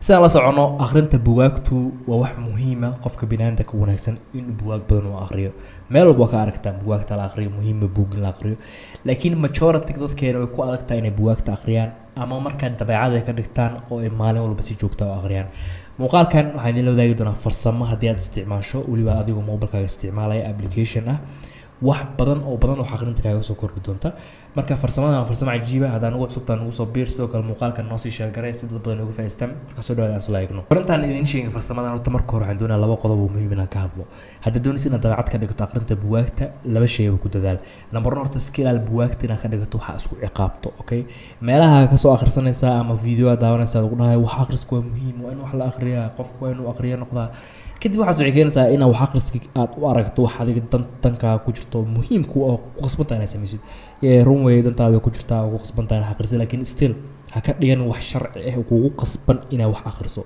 Sidaan la socono, akhrinta bugaagtu waa wax muhiima qofka binaadamka wanaagsan inuu bugaag badan uu akhriyo. Meel walba waa ka aragtaan bugaagta la akhriyo, muhiima buug in la akhriyo, laakiin majority dadkeena way ku adag tahay inay bugaagta akhriyaan ama markaa dabeecad ay ka dhigtaan oo ay maalin walba si joogta u akhriyaan. Muuqaalkan waxaan idinla wadaagi doonaa farsamo haddii aad isticmaasho, weliba adigoo mobilkaaga isticmaalaya, application ah, wax badan oo badan oo akhrinta kaaga soo kordhi doonta. Marka farsamadan waa farsamo cajiiba. Haddaan ugu cusubtaan, ugu soo biir. Sidoo kale muuqaalkan noo sii share garay si dad badan uga faa'iidaystaan. Marka soo dhawaada, aan isla eegno. Horintaan idin sheegin farsamadan, horta marka hore waxaan doonayaa laba qodob oo muhiim inaan ka hadlo. Haddaad doonaysa inaad dabeecad ka dhigato akhrinta buwaagta, laba shayba ku dadaal. Number one, horta iska ilaali buwaagta inaad ka dhigato waxa isku ciqaabto. Okay, meelaha kasoo akhrisanaysaa ama video aad daawanaysaa lagu dhahayo wax akhrisku waa muhiim, waa in wax la akhriyaa, qofku waa inuu akhriyo noqdaa. Kadib waxaas waxay keenaysaa inaad wax akhriski aad u aragto wax adiga dan dankaa ku jirto, muhiimku oo ku qasbantahay inaad samaysid. Run wey, dantaada ku jirtaa oo ku qasbantahay inaad akhrisid, laakiin still ha ka dhigan wax sharci ah kugu qasban inaad wax akhriso.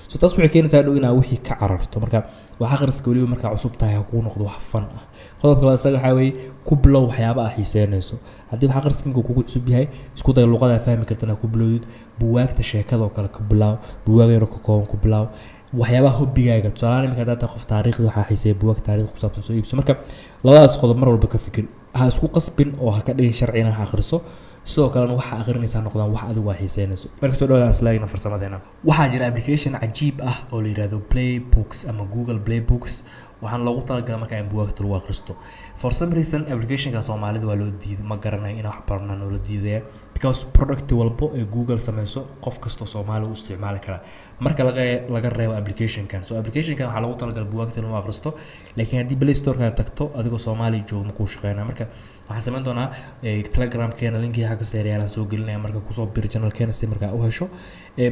So taas waxay keenaysaa dhow inaad wixii ka cararto. Marka wax akhriska, weliba markaa cusub tahay, ha kuu noqdo wax fun ah. Qodobka labaad isaga waxaa weeye ku bilow waxyaaba aad xiiseynayso. Haddii wax akhriska inkuu kugu cusub yahay, isku day luqada fahmi kartana ku bilowdid. Buwaagta sheekada oo kale ku bilaaw, buwaag yaro ka kooban ku bilaaw, waxyaabaha hobbigaaga. Tusaalahaan, imika haddaad tahay qof taariikhda waxaa xiiseeya, buwaag taariikhda ku saabsan soo iibso. Marka labadaas qodob mar walba ka fikir. Ha isku qasbin oo ha ka dhigin sharci inaad akhriso. Sidoo kalena waxa akhrinaysaa noqdaan wax adigu aa xiiseynayso. Marka soo dhawaada, aan isla eegno farsamadeena. Waxaa jira application cajiib ah oo la yihahdo Play Books ama Google Play Books. Waxaan loogu talagalay marka in buwaagta lagu akhristo. For some reason applicationka Soomaalida waa loo diiday. Ma garanayo inaan wax baranaa noola diidaya, because product walbo ee Google sameyso qof kastoo Soomaali u isticmaali karaa, marka laga reebo applicationkan. So applicationkan waxaa loogu talagalay buwaagta in lagu akhristo, laakiin haddii Play Storeka tagto adigoo Soomaali joogo, makuu shaqeynaa. Marka waxaan sameyn doonaa Telegramkeena linkii xagga seeriyaalaan soo gelinaya. Marka kusoo bir channelkeena si markaa u hesho.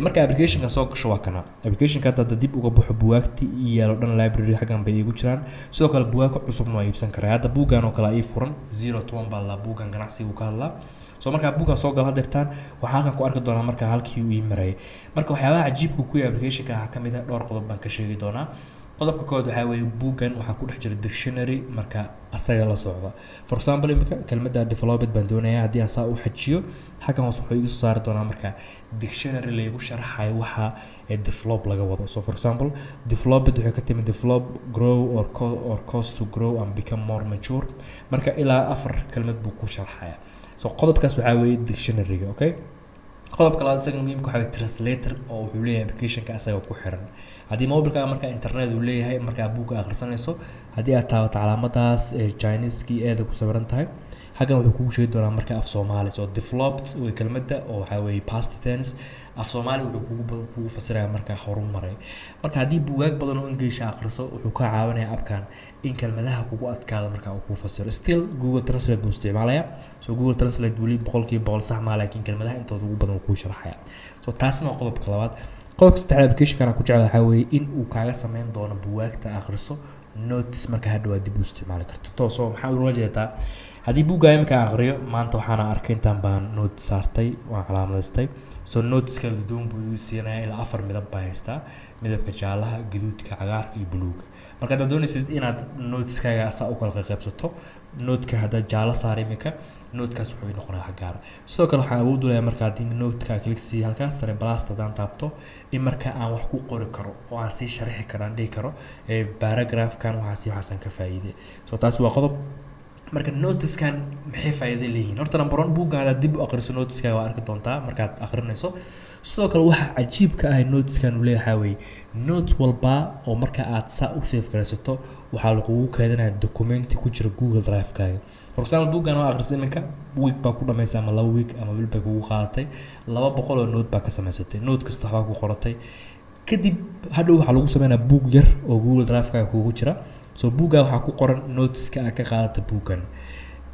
Marka applicationka soo gasho, waa kana applicationka. Hadda dib uga baxo, buwaagti iyo yaalo dhan library xaggan bay iigu jiraan. Sidoo kale buwaag cusubna waa iibsan karaa. Hadda buuggan oo kale ii furan, Zero to One baa la buuggan, ganacsigu ka hadlaa. So markaa buuggan soo galo hadeertaan, waxaan halkan ku arki doonaa markaa halkii uu ii marayay. Marka waxyaabaha cajiibka ku yahay applicationka waxaa kamid ah, dhowr qodob baan ka sheegi doonaa. Qodobka koowaad waxaa weeye buuggan waxaa ku dhex jira dictionary marka asaga la socda. For example, imika kelmadda developed baan doonayaa. Haddii aan saa u xajiyo, xaggan hoose wuxuu igu soo saari doonaa marka dictionary laygu sharaxayo waxa ee develop laga wado. So for example, developed waxay ka timi develop, grow or cause to grow and become more mature. Marka ilaa afar kelmad buu ku sharxaya. So qodobkaas waxaa weeye dictionaryga. Okay, qodobka labaad isaga muhiimka waxaa weeye translator, oo wuxuu leeyahay applicationka asaga ku xiran. Haddii mobilka marka internet uu leeyahay, markaa buugga akhrisanayso, haddii aad taabato calaamadaas ee Chinese-kii eeda ku sawiran tahay, xaggan wuxuu kugu sheegi doonaa marka af Soomaali. So developed way kelmadda oo waxaa weeye past tense. Af Soomaali wuxuu kugu fasiraya marka horumaray. Marka haddii buugaag badan oo English akhriso, wuxuu ka caawinaya appkan in kelmadaha kugu adkaado marka uu kuu fasiro. Still Google Translate buu isticmaalaya, so Google Translate weli 100% sax maa, laakiin kelmadaha intooda ugu badan uu kuu sharxaya. So taasna waa qodobka labaad. Qodobka saddexaad applicationkan aan ku jeclahay waxaa weeye in uu kaaga sameyn doono buwaagta akhriso notes, marka hadhow aad dib u isticmaali karto toosoo. Maxaa ula jeedaa? Haddii buugga imika aqriyo maanta, waxaana arkay intaan baan note saartay, waan calaamadaystay. So notes kala duwan buu ii siinaya. Ilaa afar midab baan haystaa: midabka jaalaha, gaduudka, cagaarka iyo buluuga. Marka haddaad doonaysid inaad noteskaaga saa u kala qaybsato, noteka haddaad jaalo saar imika, notekaas wuxuu noqonayaa wax gaara. Sidoo kale waxaan awood u leeyahay marka haddii noteka click siiyo, halkaas sare plus haddaan taabto, in marka aan wax ku qori karo oo aan sii sharxi karo, aan dhihi karo paragraphkan waxaasi waxaasaan ka faa'iiday. So taasi waa qodob. Marka noteskan maxay faa'iido leeyihiin? Horta number one, buuggan haddaad dib u aqriso, noteskaaga waa arki doontaa markaad aqrinayso. Sidoo kale waxa cajiibka ah noteskan uu leeyahay waxaa weeye note walba oo marka aad saa u save garaysato, waxaa lagugu keedinaya documenti ku jira Google Drive-kaaga. For example, buuggan oo akhrisay iminka, week baa ku dhamaysa ama 2 week ama bil bay kugu qaadatay, 200 oo note baa ka samaysatay. Note kasta waxbaa ku qoratay. Kadib hadhow waxaa lagu sameynaya buug yar oo Google Drive-kaaga kugu jira. So buuggaa waxaa ku qoran noteska aad ka qaadata buuggan.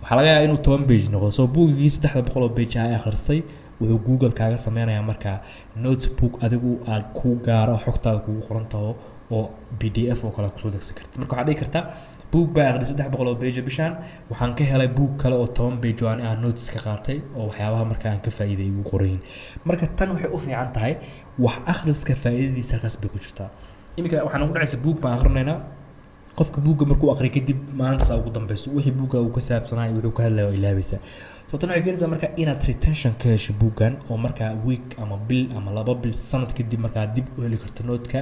Waxaa laga yaabaa inuu 10 page noqdo. So buuggii 300 oo page ah ay akhrisay, wuxuu Google kaaga sameynayaa markaa notebook adigu aad ku gaaro, xogtaada kugu qoran taho, oo PDF oo kale kusoo degsan karta. Marka waxaad dhihi kartaa buug baa akhri 300 oo page bishaan, waxaan ka helay buug kale oo 10 page oo aan notes ka qaatay oo waxyaabaha marka aan ka faa'iiday igu qoran yihiin. Marka tan waxay u fiican tahay wax akhriska, faa'iidadiisa halkaas bay ku jirtaa. Iminka waxaa nagu dhacaysa buug baan akhrinaynaa. Qofka buugga markuu aqriyo kadib, maalintaas ugu dambeyso wixii buugga uu ka saabsanaa iyo wuxuu ka hadlaya waa ilaabaysaa. So tan waxay keenaysaa marka inaad retention ka hesho buuggan, oo markaa week ama bil ama 2 bil, sanad kadib markaa dib u heli karto note-ka,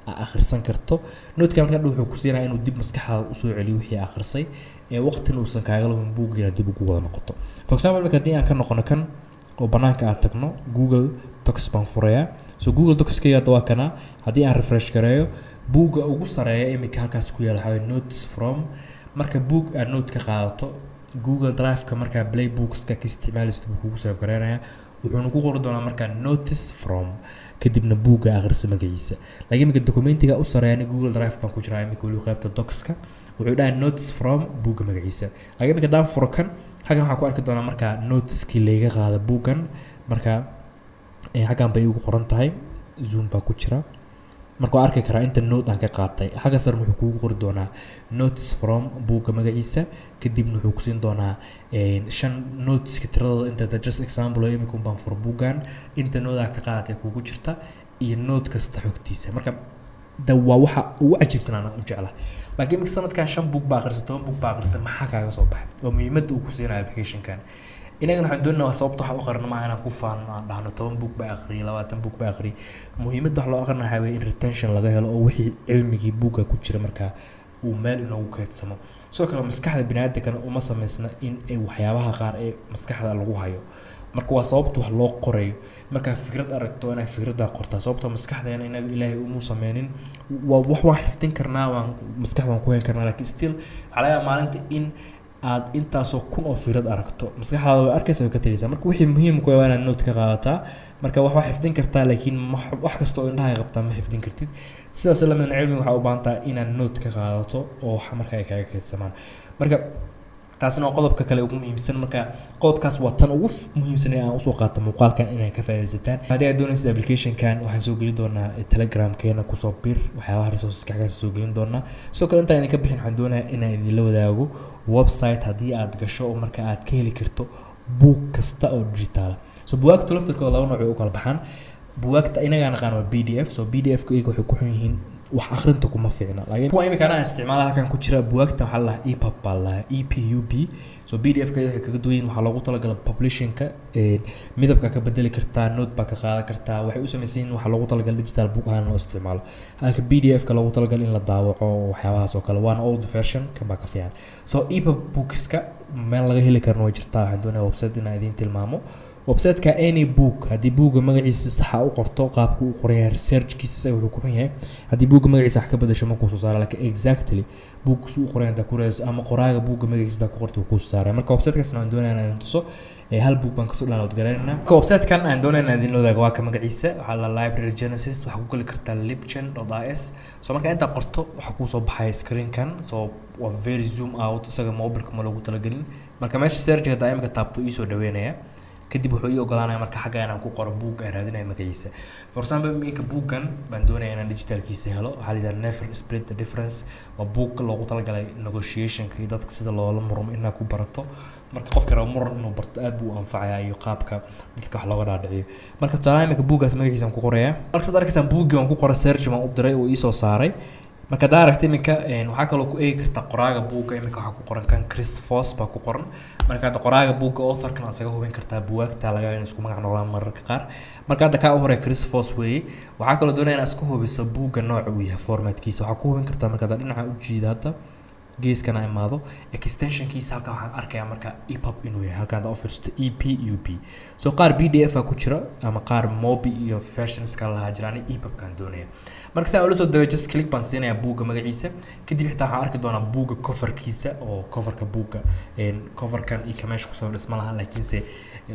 aa akhrisan karto note-ka. Markaa dhow wuxuu ku siinaya inuu dib maskaxdaada usoo celiyo wixii akhrisay, ee waqtina uusan kaaga lumin buugga inaad dib ugu wada noqoto. For example, marka haddii aan ka noqono kan oo banaanka aad tagno, Google Docs baan furayaa. So Google Docskayga hadda waa kana. Haddii aan refresh gareeyo, buugga ugu sareeya iminka halkaas ku yaala waxaa waye notes from. Marka buug aad note ka qaadato, Google Drive-ka markaa Play Bookska ka isticmaalaysid buu kugu save gareynayaa, wuxuuna ku qori doonaa markaa notes from, kadibna buugga akhrisa magaciisa. Laakiin iminka documentiga u sareeya, Google Drive baan ku jiraa iminka weli, qaybta Docska, wuxuu dhahay notes from buugga magaciisa. Laakiin iminka haddaan furo kan, halkan waxaan ku arki doonaa markaa noteskii layga qaada buuggan. Marka xaggan bay igu qoran tahay, Zoom baa ku jira. Marka waa arki karaa inta note aan ka qaatay. Xagga sare wuxuu kugu qori doonaa notes from buugga magaciisa, kadibna wuxuu kusiin doonaa shan noteska tiradooda inta. Just example, imika baan furo buuggan, inta note aa ka qaadatay kugu jirta iyo note kasta xogtiisa. Marka da waa waxa ugu cajiibsan aan u jeclahay. Laakiin imika sanadkan shan buug baa akhrisay, 10 buug baa akhrisay, maxaa kaaga soo baxay? Waa muhiimadda uu ku siinayo applicationkan. Inagana waxaan doonayna, sababta waxa u qarno maaha inaan ku faano, aan dhahno 10 buug baa akhriyay, 20 buug baa akhriyay. Muhiimadda wax loo aqrina waxaa weeye in retention laga helo, oo wixii cilmigii buugga ku jira markaa uu meel inoogu keydsamo. Sidoo kale maskaxda biniaadankana uma sameysna in ay waxyaabaha qaar ee maskaxda lagu hayo. Marka waa sababta wax loo qorayo. Markaa fikrad aragto, inaad fikraddaa qortaa, sababta maskaxdeena inaga Ilaahay umu sameynin. Waa wax waan xifdin karnaa, waan maskaxda waan ku hayn karnaa, laakiin still waxaa laga yaabaa maalinta in aad intaasoo kun oo fikrad aragto, maskaxdaada way arkaysa, way ka tegaysaa. Marka wixii muhiim ku ah waa inaad note ka qaadataa. Marka wax waa xifdin kartaa, laakiin wax kasta oo indhaha qabtaa ma xifdin kartid. Sidaas lamidna cilmiga waxaa u baahan tahay inaad note ka qaadato oo wax marka ay kaaga kaydsamaan. Marka taasina waa qodobka kale ugu muhiimsan. Marka qodobkaas waa tan ugu muhiimsan ee aan usoo qaata muuqaalkan inay ka faa'iidaysataan. Haddii aad doonaysid applicationkan, waxaan soo gelin doonaa Telegramkeena, kusoo bir. Waxyaabaha resourceska xaggaas soo gelin doonaa. Sidoo kale, intaan idinka bixin, waxaan doonayaa inaan idinla wadaago website haddii aad gasho oo marka aad ka heli karto buug kasta oo digital. So bugaagta laftirkooda laba nooc ay u kala baxaan. Bugaagta inagaa naqaan waa PDF. So PDF ka iyaga waxay ku xun yihiin wax akhrinta kuma fiicna, laakiin kuwa imika anaa isticmaala halkan ku jira bugaagta waxaa la dhahaa EPUB baa la dhahaa, EPUB. So PDF ka waxay kaga duwan yihiin, waxaa loogu talagalay publishingka, midabka ka bedeli kartaa, note baa ka qaadan kartaa. Waxay u samaysan yihiin waxaa loogu talagalay digital book ahaan loo isticmaalo, halka PDF ka loogu talagalay in la daawaco, waxyaabahaas oo kale, waana old version, kan baa ka fiican. So EPUB bookska meel laga heli karna way jirtaa. Waxaan doonaya website inaan idiin tilmaamo. Websiteka any book, haddii buugga magaciisa saxa u qorto, qaabka uu qoran yahay, researchkiisa isaga wuxuu ku xun yahay, haddii buugga magaciisa wax ka bedasho ma kuusoo saara, laakiin exactly buugga suu u qoran yahay haddaa ku raadiso ama qoraaga buugga magaciisa haddaa ku qorto, wuu kuusoo saaraya. Marka websitekaasna waan doonaya inaan idin tuso. Hal buug baan kasoo download garaynaa. Marka websitekan aan doonaya inaan idin wadaago waa ka, magaciisa waxaa la Library Genesis. Waxaa ku geli kartaa libgen.is. So marka intaa qorto, waxaa kuusoo baxaya screenkan. So waa very zoom out, isaga mobilka ma loogu talagelin. Marka meesha search haddaa imika taabto, iisoo dhaweynaya. Kadib wuxuu ii ogolaanaya marka xagga inaan ku qoro buugga aan raadinayo magaciisa. For example, iminka buuggan baan doonaya inaan digitalkiisa helo. Waxaa la yidhaha Never Split the Difference. Waa buug loogu talagalay negotiationka iyo dadka sida loola murmo inaad ku barato. Marka qofka raba muran inuu barto, aad buu u anfacayaa, iyo qaabka dadka wax looga dhaadhiciyo. Marka tusaalaha iminka buuggaas magaciisa aan ku qorayaa. Marka saad arkaysaan, buuggii waan ku qoray, search baan u diray, uu iisoo saaray. Marka haddaa aragta iminka, waxaa kaloo ku eegi kartaa qoraaga buugga. Iminka waxaa ku qoran kan Chris Voss baa ku qoran. Marka hadda qoraaga buugga, authorkan, aad isaga hubin kartaa. Buugaagta laga yaabo inay isku magac noqdaan mararka qaar. Marka hadda kaa u hore Chris Voss weeye. Waxaa kaloo doonaya inaad iska hubiso buugga nooca uu yahay, formatkiisa. Waxaa ku hubin kartaa marka hadda dhinaca u jiida, hadda geeskana imaado, extensionkiisa halkan waxaan arkayaa marka EPUB inuu yahay. Halkan hadda u fiirsato, EPUB. So qaar PDF a ku jira ama qaar mobi iyo versions kala lahaa jira. Ani EPUB kaan doonaya. Marka si aan ula soo dego, just click baan siinayaa buugga magaciisa. Kadib xitaa waxaan arki doonaa buugga coverkiisa, oo coverka buugga, coverkan iyo ka meesha kusoo dhisma laha, laakiinse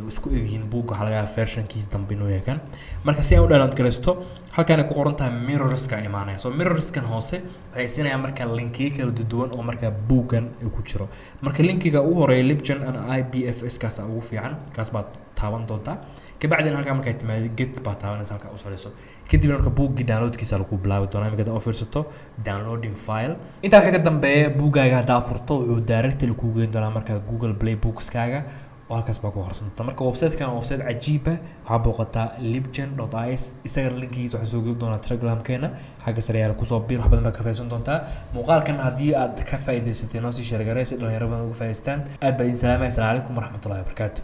isku egyihiin. Buugga waxaa laga yaabaa versionkiisa dambe inuu yahay kan. Marka si aan u download garaysto, halkan ay ku qoran tahay mirrorska imaanaya. So mirrorskan hoose waxay siinayaan marka linkiyo kala duwan oo marka buuggan ku jiro. Marka linkiga ugu horeeya, LibGen and IPFS, kaas ugu fiican, kaas baad taaban doontaa. Kabacdina halkaa markaad timaado, get baad taabanaysa halkaa u sareyso. Kadibna marka buuggii downloadkiisa lagu bilaabi doonaa. Imika haddaa u fiirsato, downloading file. Intaa wixii ka dambeeya, buuggaaga haddaa furto, wuxuu directly kuu geyn doonaa marka Google Play Bookskaaga. Oo halkaas baa ku akhrisan doontaa. Marka website-kan waa website cajiiba. Waxaa booqataa libgen.is. Isagana linkigiisa waxaa soo geli doonaa Telegramkeena xagga sare yaala. Kusoo biir, wax badan baa ka faa'iidaysan doontaa. Muuqaalkan haddii aad ka faa'iidaysatay, noo sii share garee si dhalinyaro badan uga faa'iidaystaan. Aad baa idin salaamaya. Assalaamu calaykum waraxmatullahi wabarakaatu.